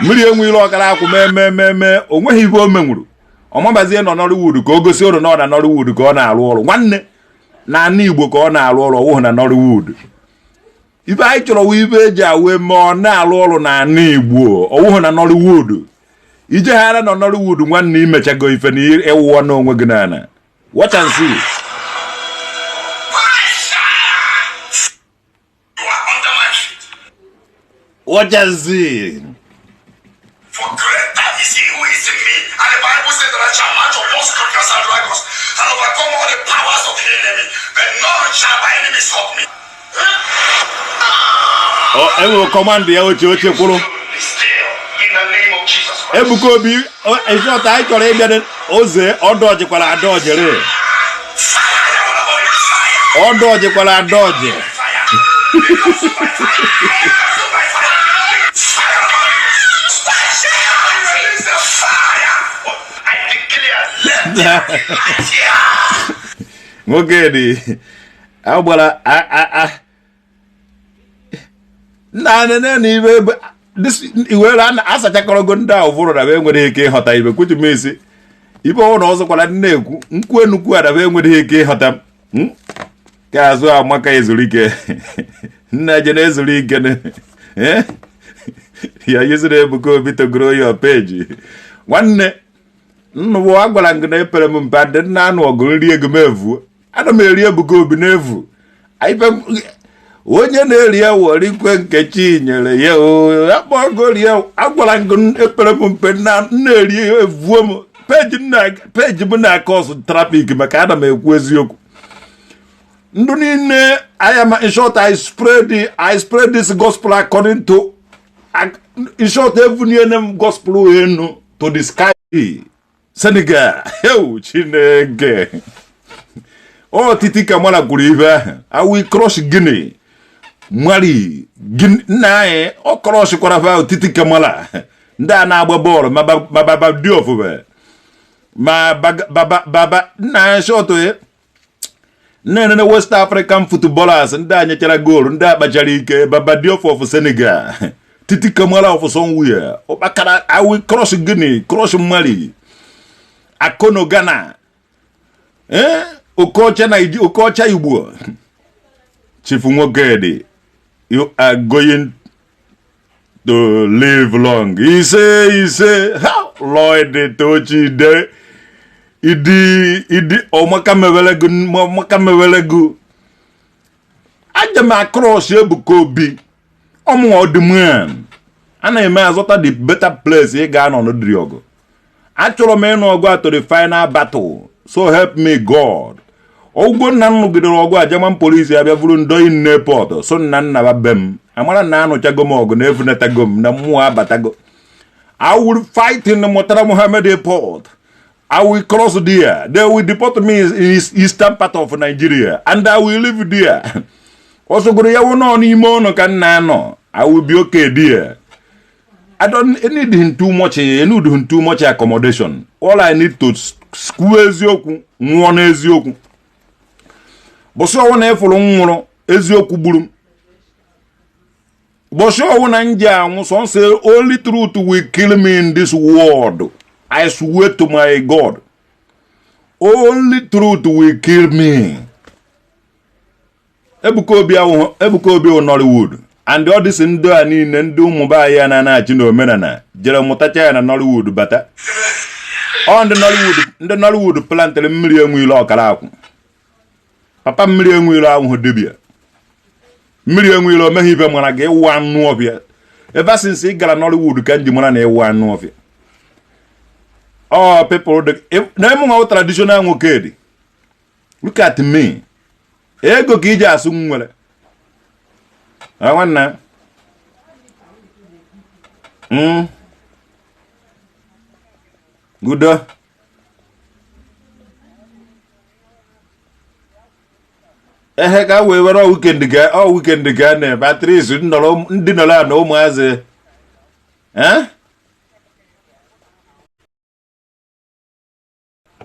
Mmiri enwere ọkara akwụ mee mee mee mee, o nweghị ibe o menwuru. Ọ mabazie nọ Nollywood ka o gosi ụrụ na ọ na Nollywood ka ọ na-arụ ọrụ. Nwanne, na ana Igbo ka ọ na-arụ ọrụ, ọwụhụ na Nollywood. Ibe anyị chọrọ wụ ibe eji awe mee ọ na-arụ ọrụ na ana Igbo, ọwụhụ na Nollywood. Ijeghara nọ Nollywood, nwanne, imechago ife na ịwụọ n'onwe gị n'ala. Watch and see. You are under my feet. Watch and see. For greater is he who is in me. And the Bible says that I shall march upon scorpions and dragons and overcome all the powers of the enemy. But none shall by enemies hurt me. Ọ enwere command ya oche, oche kwụrụ. Be still in the name of Jesus Christ. Ebuka Obi eshọt anyị chọrọ ịbịa oze ọdọjikwara adọjiri. Fire! Fire! Ọdọjikwara adọji. Fire! Be consumed by fire! Be consumed by fire! Fire! Release the fire! I declare, let Nwoke dị agbara a nna nene na ibe iwere asachakọrọgo ndị a ụfụrụ na be enwere ike ịghọta ibe kwuchumesi ibe ọhụrụ na ọzọkwara ndị na-ekwu nkwu enukwu a na be enwere ike ịghọta m. Ka azụ amaka ezuru ike, nna je na-ezuru ike eh? Ya using Ebuka Obi to grow your page. Nwanne nnụbụ, agwara m gị na epere m mpe adị nna anụ ọgụ nri ego m evuo. Ana m eri Ebuka Obi n'efu. Onye na-eri ewu ikwe nkechi nyere ya o akpọgo rie. Agwara m gị, epere m mpe na na-eri evuo m peji nna peji m na-akọsụ traffic maka ana m ekwu eziokwu. Ndụ niile, I am, in short, I spread this gospel according to, in short, evuniene m gospel enu to the sky. Senegal, ewu Chineke, ọ Titi Kamara kwuru ife ahụ. I will crush Guinea, Mali, Guinea. Nna anyị, ọ crush kwara fa. Titi Kamara, ndị a na-agba bọọlụ ma Baba Diouf ma Baba Baba nna anyị short ya na-enene West African footballers, ndị a nyechara goolu, ndị a kpachara ike. Baba Diouf of Senegal, Titi Kamara of somewhere, ụkpakara. I will crush Guinea, crush Mali, Akono Ghana, eh, Okocha Naiji, Okocha Igbo. Chief Nwokedi, you are going to live long. Ise, ise. Ha Lloyd Tochi de idi idi ọmaka mewele gị, ọmaka mewele gị. Aja m a-crush Ebuka Obi ọmụ ọdịmman a na-eme azụta the better place ị ga-anọ n'ụdịrị ọgụ. Achọrọ m ịnụ ọgụ a to the final battle, so help me God. Ọgwụgwọ nna m nụgidere ọgụ a, German police abịa buru ndoyi n'airport so nna nna be m amara na anụchago m ọgụ na efunatago m na mmụọ abatago. I will fight in the Murtala Muhammed Airport. I will cross there. They will deport me in eastern part of Nigeria and I will live there. Ọsọgoro ya wụ nọ n'ime ụlọ ka nna anọ. I will be okay there. I don't need him too much. I need him too much accommodation. All I need to kwuo eziokwu, nwụọ n'eziokwu. Bọsị ọwụ na ịfụrụ m nwụrụ, eziokwu gburu m. Bọsị ọwụ na m ji anwụ, sọnsọ only truth will kill me in this world. I swear to my God. Only truth will kill me. Ebuka Obi awụ Ebuka Obi wụ Nollywood. And ọ dịsị ndị a niile, ndị ụmụ be anyị a na-achị na omenala jere mụtacha ya na Nollywood bata. Ọ ndị Nollywood, ndị Nollywood plantịrị Mmiri Enweilo ọkara akwụ. Papa Mmiri Enweilo ahụhụ dibịa Mmiri Enweilo omeghe ibe mara gị ịwụ anụ ọfịa. Ever since ị gara Nollywood ka m ji mara na ịwụ anụ ọfịa. Ọ people na emu nwa traditional nwoke dị. Look at me, ego ka iji asụ m nwere. Nwanna, udo. Ehe, ka wee were weekend ga ọ weekend ga na-eme at least ndị nọrọ na ụmụazị, eh?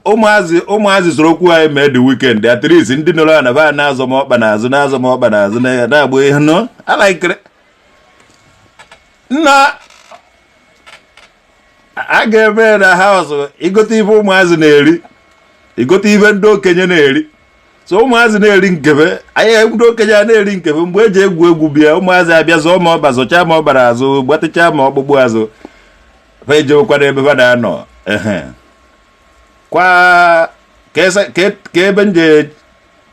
Ụmụazị soro okwu anyị mee the weekend. At least ndị nọrọ na ba na-azọ m ọkpa n'azụ, na-azọ m ọkpa n'azụ, na-agba ihe nọ alaikere nna a ga-eme na house. Igote ife ụmụazị na-eri, igote ife ndị okenye na-eri. So ụmụazị na-eri nkebe anyị, ndị okenye a na-eri nkebe. Mgbe eji egwu egwu bịa, ụmụazị abịa zọọ ma ọkpa, zọchaa ma ọkpara azụ, gbatịchaa ma ọkpụkpụ azụ, fa ejewekwa n'ebe fa na-anọ. Ehe, kwa ka ebe nje,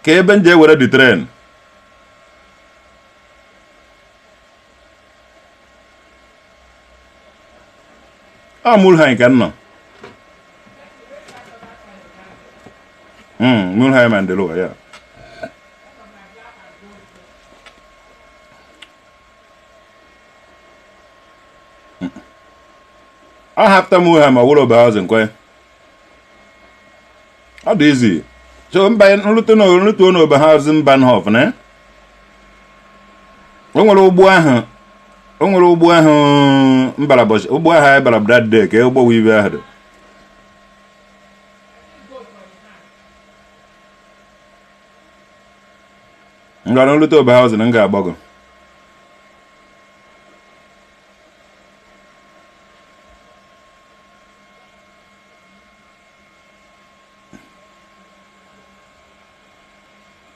ka ebe nje were the train. Ọ Mulheim ka m nọ. Mulheim and the Lower, yeah. Ọ hafta Mulheim, ọ wụrụ Oberhausen kwe. Ọ dị easy. So mba nrute na nrutuo na Oberhausen Bahnhof na o nwere ụgbọ ahụ, o nwere ụgbọ ahụ mbara bọchị, ụgbọ ahụ anyị bara that day, ka ụgbọ wive ahụ dị. Ngwa, na nrute Oberhausen m ga-agbago.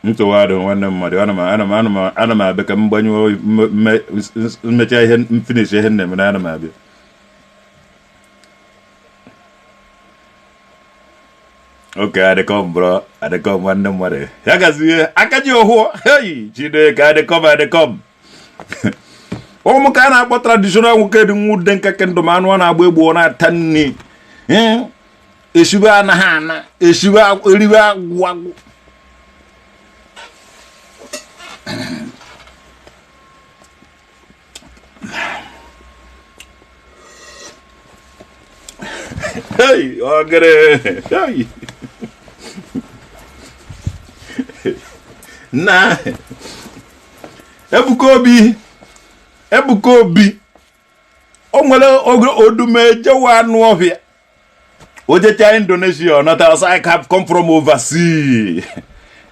Ntụwa adị, nwanne mmadụ. Ana m abịa ka m gbanyụọ, mmecha ihe m, finish ihe m na-eme na ana m abịa. Okay, adịkọm bro, adịkọm, nwanne mmadụ. Ya gazie, aka ji ọhụụ. Hey, Chineke, adịkọm, adịkọm. Ụmụ ka a na-akpọ traditional nwoke dị nwude nke kingdom, anụ a na-agba egbu, ọ na-ata nri. Esibe anaghị ana esibe eribe agwụ agwụ. Hey, ogere. Hey. Na Ebuka Obi, Ebuka Obi, o nwere oge odumejewa anụ ọhịa o jecha Indonesia, ọ nọta, ọsọ, "I have come from overseas."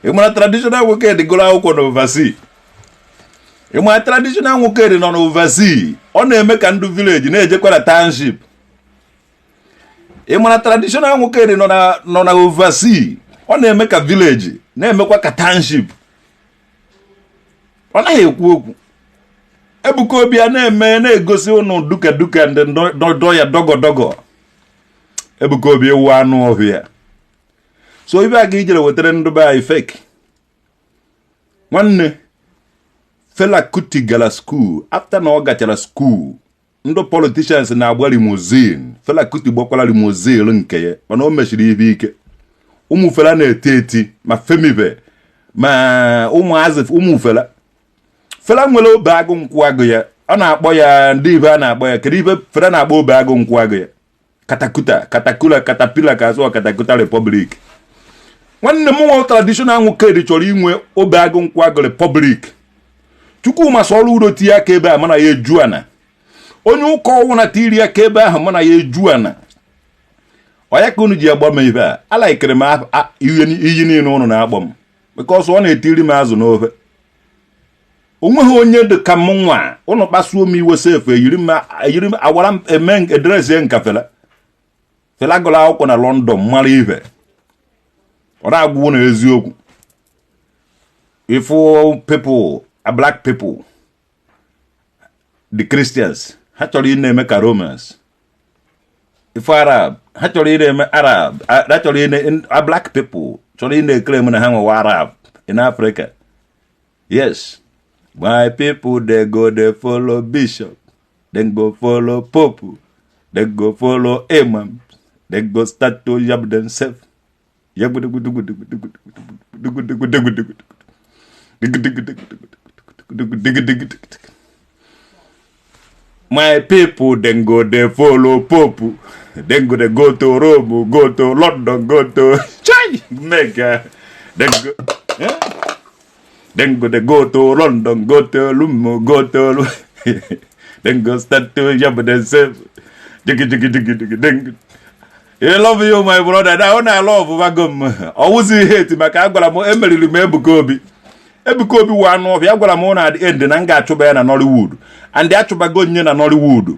Ị mara traditional nwoke dị gụrụ akwụkwọ na overseas. Ị mara traditional nwoke dị nọ na overseas, ọ na-eme ka ndụ village na-ejekwa na township. Ị mara traditional nwoke dị nọ na overseas, ọ na-eme ka village, na-emekwa ka township. Ọ naghị ekwu okwu. Ebuka Obi a na-eme na-egosi ụnụ duka duka ndị dọ ya dogo dogo. Ebuka Obi ewu anụ ọhịa. So ibe a ka ijere wetara ndụ be anyị fake. Nwanne, Fela Kuti gara school. After na ọ gachara school, ndị politicians na-agba limousine. Fela Kuti gbakwara limousine nke ya, mana o mechiri ihe ike. Ụmụ Fela na-eti eti ma Femibe ma ụmụazị ụmụ Fela. Fela nwere obe agụ nkwụ agụ ya, ọ na-akpọ ya ndị ibe a na-akpọ ya. Kedu ibe Fela na-akpọ obe agụ nkwụ agụ ya? Katakuta, katakula, katapila, ka asụ Katakuta Republic. Nwanne m nwa traditional nwoke dị chọrọ inwe obe agụ nkwụ agụ republic. Chukwuma sọrọ udo tinye aka ebe a, mana ya eju ana. Onye ụka ọnwụ na tiri aka ebe ahụ, mana ya eju ana. Ọya ka unu ji agba m ibe a alaikere m iyi niile unu na-akpọ m, because ọ na-etiri m azụ n'ofe. Onweghị onye dị ka m nwa. Unu kpasuo m iwe sef, eyiri m, eyiri m awara m eme edresie nka Fela. Fela gụrụ akwụkwọ na London, mara ibe ọ na-agwụ na eziokwu. Ifu people, a black people. The Christians, ha chọrọ ị na-eme ka Romans. Ife Arab ha chọrọ ị na-eme, Arab ha chọrọ ị na, black people chọrọ ị na-eclaim na ha nwewa Arab in Africa. Yes, my people, they go, they follow bishop, then go follow pope, they go follow imam, they go start to yab themselves. My people, then go, they follow pope, then go, they go to Rome, go to London, go to China, Mecca, then go, yeah? Then go, they go to London, go to Lumo, go to, then go start to yab themselves. I love you, my brother. Na ọ na-love bago m. Ọwụzi hate, maka agwara m emeriri m Ebuka Obi. Ebuka Obi wụ anụ ọfịa. Agwara m na the end na m ga-achụba ya na Nollywood, and achụbago nye na Nollywood.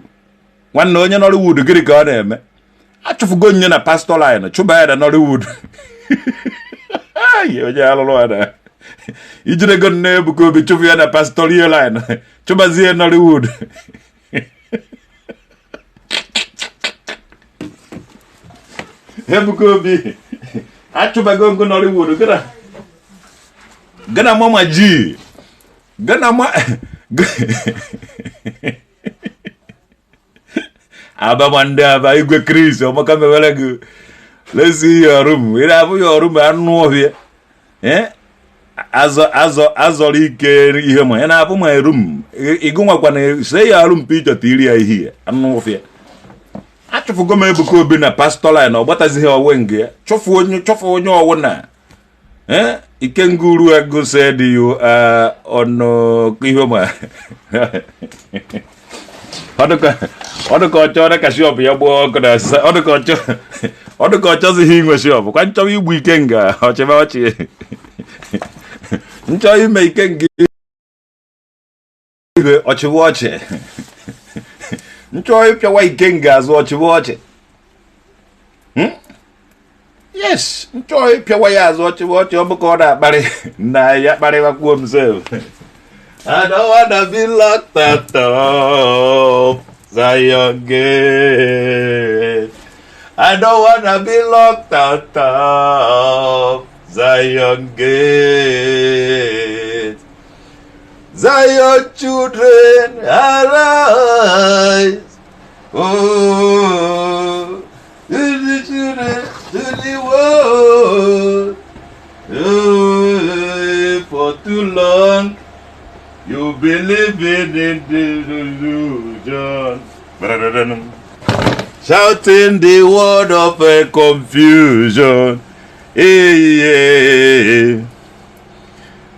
Nwanne, onye Nollywood, gịnị ka ọ na-eme? Achụfugo nye na pastor line, chụba ya na Nollywood. Onye alụrụ na ijirego nne Ebuka Obi, chụpụ ya na pastor line, chụbazie Nollywood. Ebuka Obi, achụbago ngo Nollywood. Gana gana mama ji gana ma aba ndị aba. Igwe Chris ọmaka mewere gị. Let's see your room. Ị na-abụ your room, anụ ọhịa. Eh, azọ azọ azọrọ ike ihe ma ị na-abụ my room. Ịgụ nwakwa na see your room picture tiri ya ihe anụ ọhịa. Achụfụgo m Ebuka Obi na pastor line, ọ gbatazighị ọwe nga ya. Chụfụ onye, chụfụ onye ọwụ na eh Ikenguru Ego said you are on ihe ma ọ dịka ọ chọrọ ka shop ya gbaa ọkụ na ọ dịka ọ chọzighị inwe shop kwa. Nchọwa igbu Ikenga, ọchịba ọchị. Nchọ ime Ikenga ihe, ọchịba ọchị. Nchọ ịpịawa Ikenga azụ, ọchịba ọchị. Yes, nchọ ịpịawa ya azụ, ọchịba ọchị. Ọ bụ ka ọ na-akparị na ya kparịwakwuo m sef. I don't wanna be locked out of Zion Gate. I don't wanna be locked out of Zion Gate. Zion children, arise. Oh, to the children, to the world. Oh, for too long, you've been living in delusion. Shouting the word of a confusion. Hey, yeah.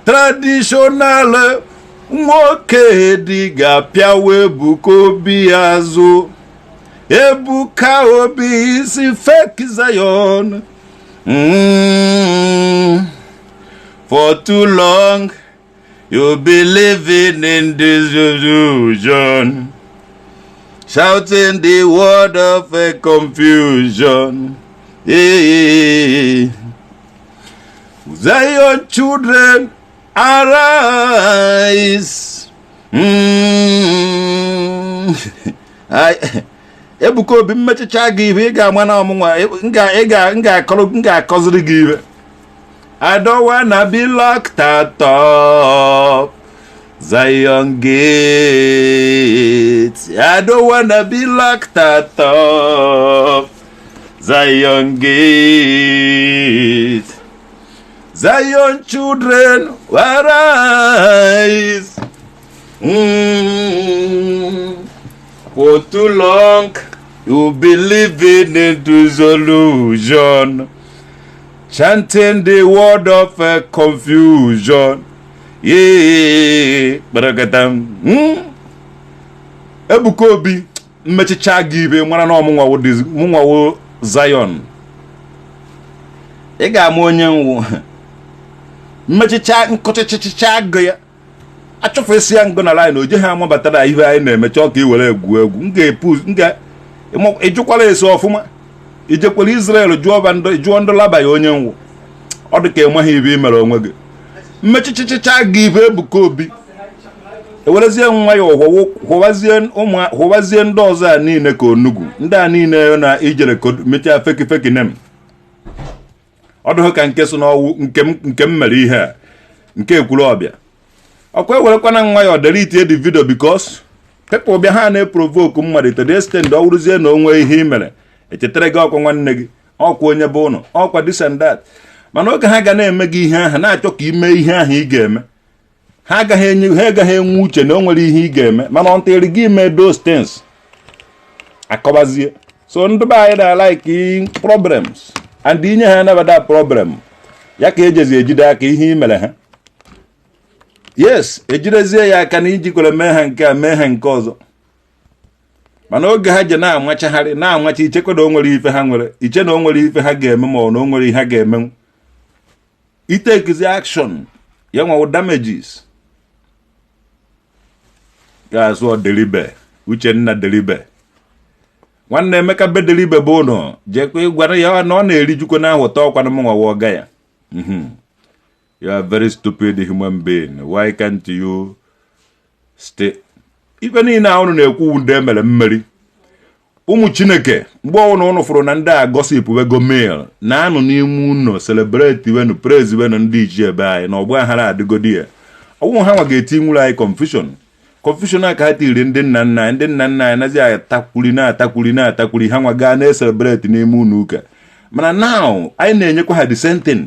Traditional nwoke dị ga-apịawa Ebuka Obi azụ. Ebuka Obi isi fake Zion. For too long, you've been living in disillusion, shouting the word of a confusion. Yeah. Zion children, arise. Ebuka Obi, mmechicha gị ihe ị ga-ama na ọmụnwa m ga-akọziri gị ihe. I don't wanna be locked out of Zion Gate. I don't wanna be locked out of Zion Gate. Zion children, arise. For too long, you've been living in disillusion, chanting the word of confusion. Yeah, barakatam. Ebuka Obi, mmechicha gị ibe mara na ọmụnwa wo Zion. Ị ga-ama onye nwụ. Mmechicha nkọchichichicha gị ya. Achọfesi ya ngụ na line o jeghị amabatara ihe anyị na-emecha ka i were egwu egwu. M ga-epu m ga ịjụkwala esi ọfụma. Ijekwara Israel jụọ ba ndị, jụọ ndị laba ya onye nwụ. Ọ dị ka ịmaghị ibe ị mere onwe gị. Mmechichichicha gị ibe Ebuka Obi. Ewerezie nwayọọ hụwazie ndị ọzọ a niile ka onugwu ndị a niile na ijere mechaa fake fake nem. Ọ dịghị ka nke so n'ọwụ nke m mere ihe a nke ekwuru ọbịa ọkwa. Ewerekwana nwayọọ delete the video, because people bịa, ha na-eprovoke mmadụ to the extent ọ wụrụzie na onwe ihe ị mere echetara gị, ọkwa nwanne gị, ọkwa onye bụ ụnụ, ọkwa this and that. Mana oge ha ga na-eme gị ihe ahụ, na-achọ ka ime ihe ahụ ị ga-eme, ha agaghị enye, ha agaghị enwe uche na o nwere ihe ị ga-eme. Mana ọ ntịrị gị ime those things, akọbazie. So ndị be anyị na-like problems, and inye ha anabata problem ya ka ejezi ejide aka ihe i mere ha. Yes, ejidezie ya aka na ijikwere mee ha nke a, mee ha nke ọzọ. Mana oge ha ji na-amachagharị na-amacha, ichekwa na o nwere ife ha nwere, iche na o nwere ife ha ga-eme, ma ọ na o nwere ihe ha ga-emenwu, itakezi action ya nwawo damages. Ga-azụ Deribe, Uchenna Deribe, nwanne Emeka be Deribe bụ ụnụ jekwa ịgwara ya na ọ na-erijukwa na ahụta ọkwanụ m nwawa ọga ya. You are very stupid human being. Why can't you stay? Ife niile a unu na-ekwu, ndị emere mmeri, ụmụ Chineke, mgbe ọbụla ụnụ fụrụ na ndị a gossip wego mail na-anọ n'ime ụlọ, celebrate wenu, praise wenu ndị ichie ebe anyị na ọgba aghara adịgodi ya. Ọnwụ ha nwa ga-eti nwere anyị confusion. Confusion a ka ha tiri ndị nna nna anyị. Ndị nna nna anyị nazi atakwuri, na-atakwuri, na-atakwuri, ha nwa gaa na-ecelebrate n'ime ụlọ ụka. Mana now anyị na-enyekwa ha the same thing.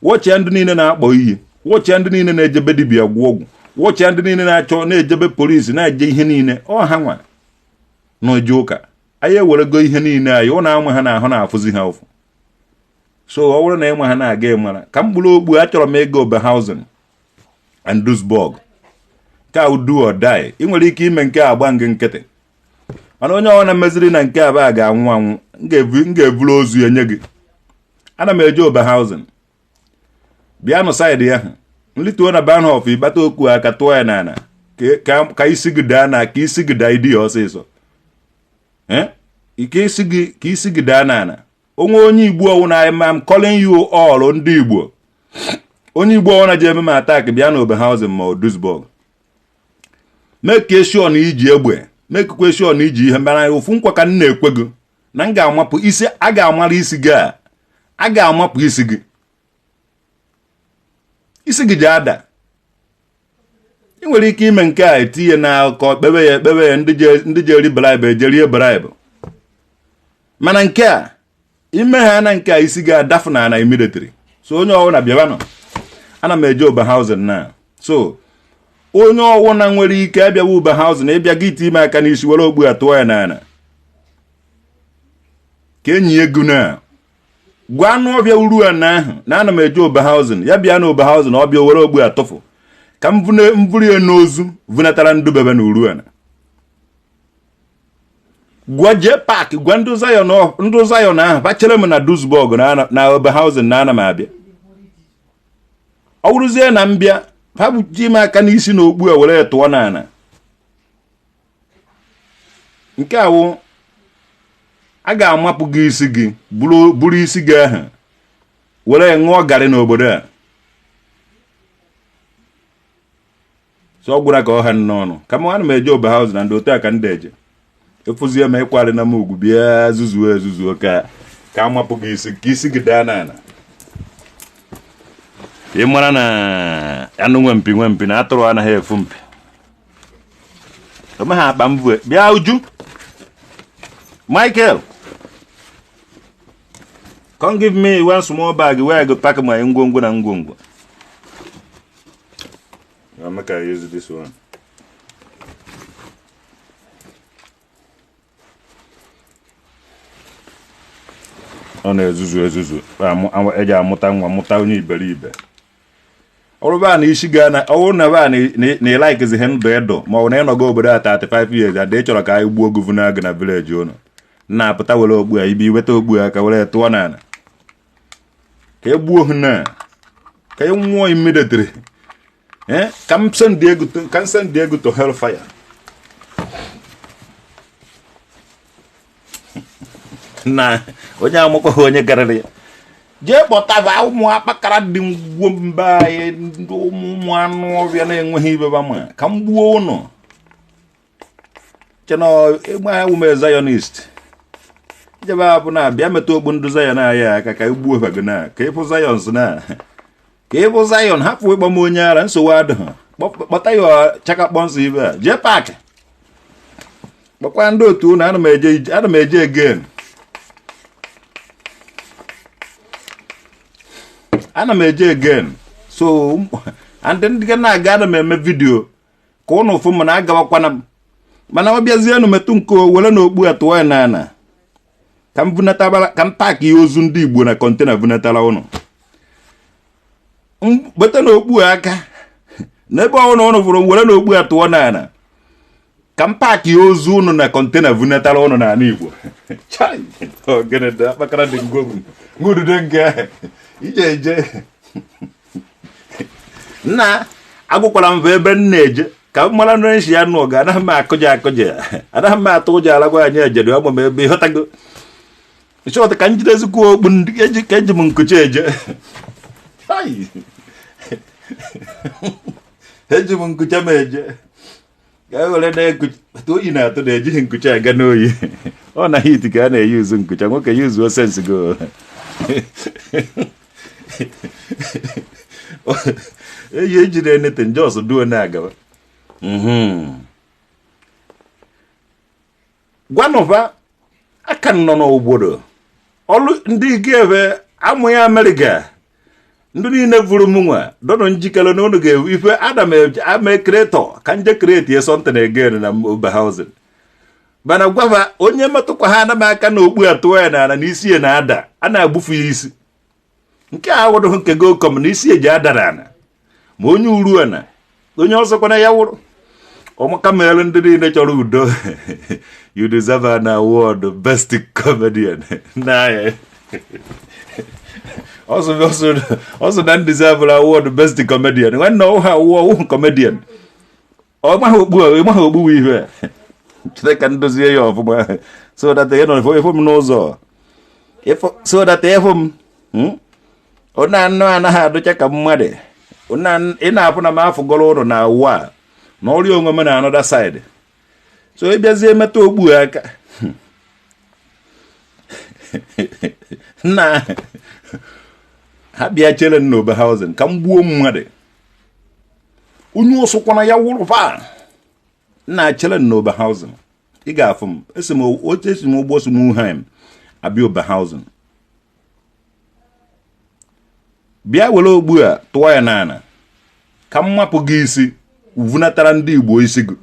Wọchịa ndị niile na-akpọ iyi, wọchịa ndị niile na-ejebe dibịa gwọ ọgwụ, wọchịa ndị niile na-achọ na-ejebe polisi, na-eje ihe niile. Ọ ha nwa n'oje ụka anyị ewerego ihe niile anyị ọ na-ama ha n'ahụ, na-afụzi ha ụfụ. So ọ bụrụ na ịma ha na-aga, ịmara ka m gburu okpu. Achọrọ m ịga Oberhausen and Duisburg ka do or die. Ị nwere ike ime nke a agba ngị nkịtị, mana onye ọbụla meziri na nke abụọ ga-anwụ anwụ. M ga-eburu ozu ya nye gị. Ana m eje Oberhausen, bịanụ side ya nlituo na Bahnhof, ịkpata okwu aka tụọ ya n'ala ka isi gị daa, na ka isi gị daa idi ya ọsịsọ. Ka isi gị daa n'ala. Onwe onye Igbo ọwụna, I'm calling you all, ndị Igbo, onye Igbo ọwụna ji eme m attack, bịa na Oberhausen ma ọ Duisburg. Make sure na iji egbe, mekekwe sure na iji ihe. Mbara ofu nkwa ka m na-ekwe gị na m ga-amapụ isi a, ga-amara isi gị a, a ga-amapụ isi gị, isi gị ji ada. Ị nwere ike ime nke a, etinye na akụkọ, kpebe ya, ekpebe ya. Ndị je eri bribe, ejerie bribe. Mana nke a ime ha na nke a, isi gị adafu na ana immediately. So onye ọwụna bịabanụ, ana m eje Oberhausen na. So onye ọwụna nwere ike abịawa Oberhausen, ịbịa gị ite ime aka n'isi, were okpu a tụọ ya n'ala ka enyi ya ego na gwa anụ ọbịa uru a na ahụ na ana m eje Oberhausen. Ya bịa na Oberhausen, ọ bịa were ogbu atụfu ka m vuru ya n'ozu vunatara ndubebe na uru ana. Gwa jee park, gwa ndị Zion, ndị Zion ahụ bachere m na Duisburg na Oberhausen na ana m abịa. Ọ bụrụzie na m bịa, ha ji m aka n'isi na okpu a were tụọ n'ala. Nke a wụ a ga-amapụ gị isi gị, buru isi gị ahụ were ṅụọ garị n'obodo a. So ọ gwụra ka ọ ha n'ọnụ ka m ana m eje Oberhausen na ndị otu a ka ndị eje efụzie ma ịkwarị na m ugwu bịa zuzuo ezuzuo ka amapụ gị isi, ka isi gị daa n'ala. Ị mara na anụ nwe mpi nwe mpi na atụrụ anaghị efu mpi. Ome ha akpa mvue bịa. Uju Michael, come give me one small bag where I go pack my ngwongwo na ngwongwo. I'll make I use this one. Ọ na-ezuzu ezuzu, eji amụta nwa, mụta onye iberibe. Ọrụ ba na isi ga na ọwụrụ na ba na ị likezighị ndụ ịdụ, ma ọ bụ na ịnọgo obodo a 35 years, ada ị chọrọ ka anyị gbuo gụvuna gị na village ụnụ na-apụta, were okpu a ibe iweta okpu a ka were tụọ n'ala ka e gbuo hụ na ka e nwụọ immediately. Eh, ka m send ego to, ka m send ego to hellfire. Na onye amakwaghị onye garịrị ya. Jee kpọtaba ụmụ akpakara dị ngwo mba anyị, ndị ụmụ anụ ọbịa na-enweghị ibeba ma ka m gbuo ụnụ. Chena ịgba ya ume Zionist ijebe abụ na bịa metụ ogbu ndụ Zion anyị aka ka egbuo bago na ka ịfụ Zions na ka ịfụ Zion. Hapụ ịkpọ m onye ara, nsogbu adịghị. Kpọta ya chakakpọ nsọ ibe a jee paakị kpọkwa ndị otu ụnụ. Ana m eje again, ana m eje again. So and ndị na-aga, ana m eme vidio ka ụnụ fụ m na agawakwana m. Mana ọ bịazienụ metụ nke were na okpu a tụọ ya n'ala ka m bunatabara, ka m paakị ya ozu ndị Igbo na kọntena bunatara ụnụ bete na okpu aka n'ebe ọbụla ụnụ fụrụ m, were na okpu a tụọ n'ala ka m paakị ya ozu ụnụ na kọntena bunatara ụnụ n'ala Igbo. Chai, ogene dị akpakara dị ngwogwu ngwudude nke ije eje. Nna, agwụkwara m bụ ebe m na-eje ka m mara na nshi ya nụ ọga. Anaghị m akụja akụja, anaghị m atụ ụjọ alagwa anyị ejedo agba m ebe ịghọtago chọt ka m jidezikwa okpu ka eji m nkuchi eje. Eji m nkucha m eje ka e were na-ekuchi oyi na-atụ na ejighị nkucha aga n'oyi. Ọ na hit ka a na-eyuzu nkucha. Nwoke yuzuo sensi go eyi ejiri anything just duo na-agawa. Gwanụva aka nọ n'obodo ọlụ ndị ike amụghị Amerịka, ndị niile vụrụ m nwa dọnụ njikere na unu ga-ewu ife. Ana m ame kreatọ ka nje kreti something again na Oberhausen. Mana gwava onye metụkwa ha ana m aka na okpu atụọ ya n'ala na isi ya na-ada, a na-agbufu ya isi. Nke a awụdụghị nke gokom na isi eji ada n'ala ma onye uru ana onye ọzọkwana ya wụrụ ọmaka mere ndị niile chọrọ udo. You deserve an award, best comedian. Na ọsọ na deserve award best comedian. Nwanne ọwụ ha awụ comedian. Ọ maghị okpu, ọ maghị okpu ihe. Chineke ndozie ya ọfụma so that ị nọ ịfụ m n'ụzọ, so that ịfụ m ọ na-anụ anaghị adụcha ka mmadụ ị na-afụ na m afụgoro ụlọ na ụwa na ọrịa onwe m na another side. So ị bịazie metụ okpu aka nna ha bịa chere m n'Oberhausen ka m gbuo mmadụ onye ọsọkwana ya wụrụ fa nna chere m n'Oberhausen. Ị ga-afụ m esi m otu esi m ụgbọ si Mülheim abịa Oberhausen bịa were okpu a tụọ ya n'ala ka m mapụ gị isi vunatara ndị Igbo isi gị.